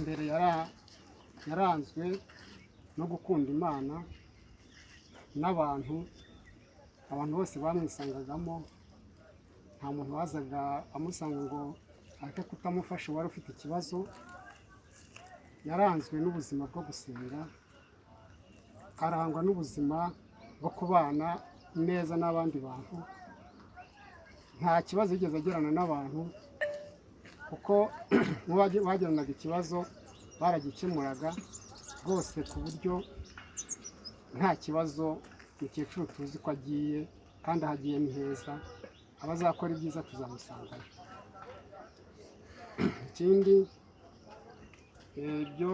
Mbere yaranzwe no gukunda Imana n'abantu. Abantu bose bamwisangagamo, nta muntu wazaga amusanga ngo areke kutamufasha wari ufite ikibazo. Yaranzwe n'ubuzima bwo gusenga, arangwa n'ubuzima bwo kubana neza n'abandi bantu. Nta kibazo yigeze agirana n'abantu, kuko bagiranaga ikibazo baragikemuraga rwose, ku buryo nta kibazo. Umukecuru tuzi ko agiye, kandi aho agiye ni heza. Abazakora ibyiza tuzamusangayo. Ikindi, ibyo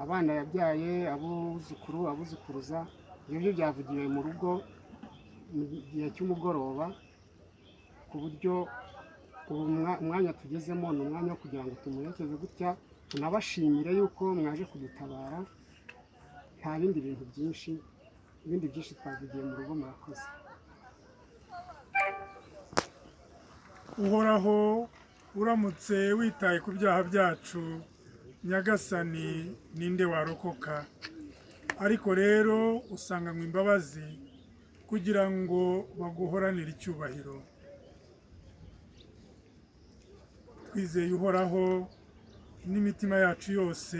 abana yabyaye, abuzukuru, abuzukuruza, ibyo byo byavugiwe mu rugo mu gihe cy'umugoroba, ku buryo ubu umwanya tugezemo ni umwanya wo kugira ngo tumuherekeze gutya, tunabashimire yuko mwaje kudutabara. Nta bindi bintu byinshi, ibindi byinshi twavugiye mu rugo. Murakoze. Uhoraho, uramutse witaye ku byaha byacu, Nyagasani, ninde warokoka? Ariko rero usanganywe imbabazi kugira ngo baguhoranire icyubahiro. Twizeye Uhoraho n'imitima yacu yose,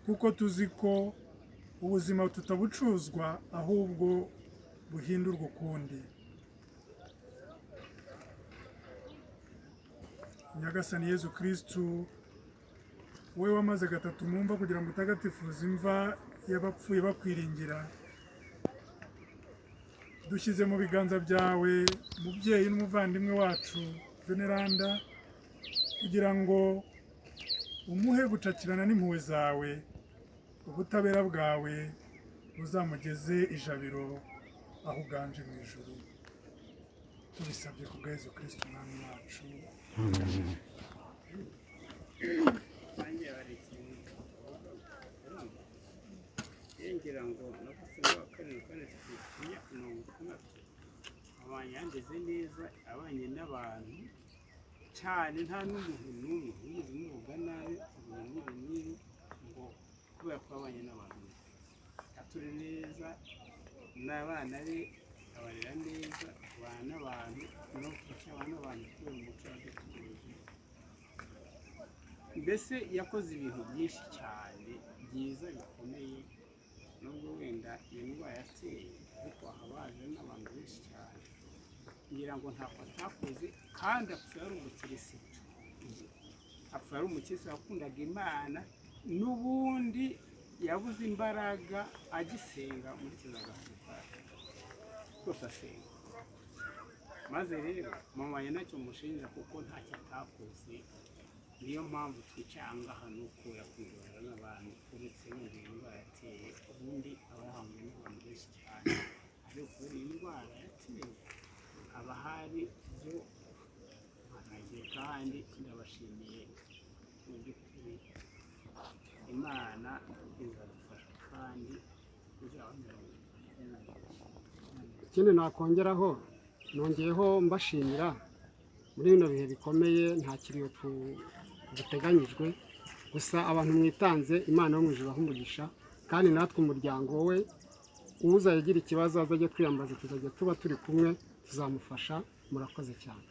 kuko tuzi ko ubuzima tutabucuzwa, ahubwo buhindurwa ukundi. Nyagasani Yezu Kristu, wowe wamaze gatatu mu mva kugira ngo utagatifuze imva y'abapfuye bakwiringira, dushyize mu biganza byawe mubyeyi n'umuvandimwe wacu Veneranda, kugira ngo umuhe gucakirana n'impuhwe zawe, ubutabera bwawe buzamugeze ijabiro aho uganje mu ijuru. Tubisabye ku bwa Yezu Kristu Umwami wacu. Nanjye hari ikintu ngira ngo navuze ngo wa karindwi kane imyaka 60 abanye yandeze neza, abanye n'abantu cyane, nta n'umuntu n'umwe wigeze umuvuga nabi ngo n'ibi n'ibi, ngo kubera ko abanye n'abantu ature neza n'abana be, abarera neza, abana n'abantu no gufasha abana n'abantu kubera umuco wadutoje. Mbese yakoze ibintu byinshi cyane byiza bikomeye, nubwo wenda iyo ndwara yateye, ariko habaje n'abantu benshi cyane. Ngira ngo ntako atakoze, kandi apfa ari umukirisitu, apfa ari umukirisitu wakundaga Imana. N'ubundi yabuze imbaraga agisenga muri Kiliziya rwose asenga. Maze rero mama nacyo mushinja, kuko ntacyo atakoze. Niyo mpamvu twicaye aha ngaha, ni uko yakundana n'abantu, uretse wenda iyi ndwara yateye. Ubundi aba yahanzwe n'abantu benshi cyane, ariko kubera iyi ndwara yateye haba hari byo banagiye. Kandi ndabashimiye mu by'ukuri, Imana izadufasha kandi izabamera. Ikindi nakongeraho, nongeyeho mbashimira muri bino bihe bikomeye, nta kiriyo giteganyijwe. Gusa abantu mwitanze, Imana yo mu ijuru ibahe umugisha. Kandi natwe umuryango we, uzajya agira ikibazo azajya twiyambaza, tuzajya tuba turi kumwe, tuzamufasha. Murakoze cyane.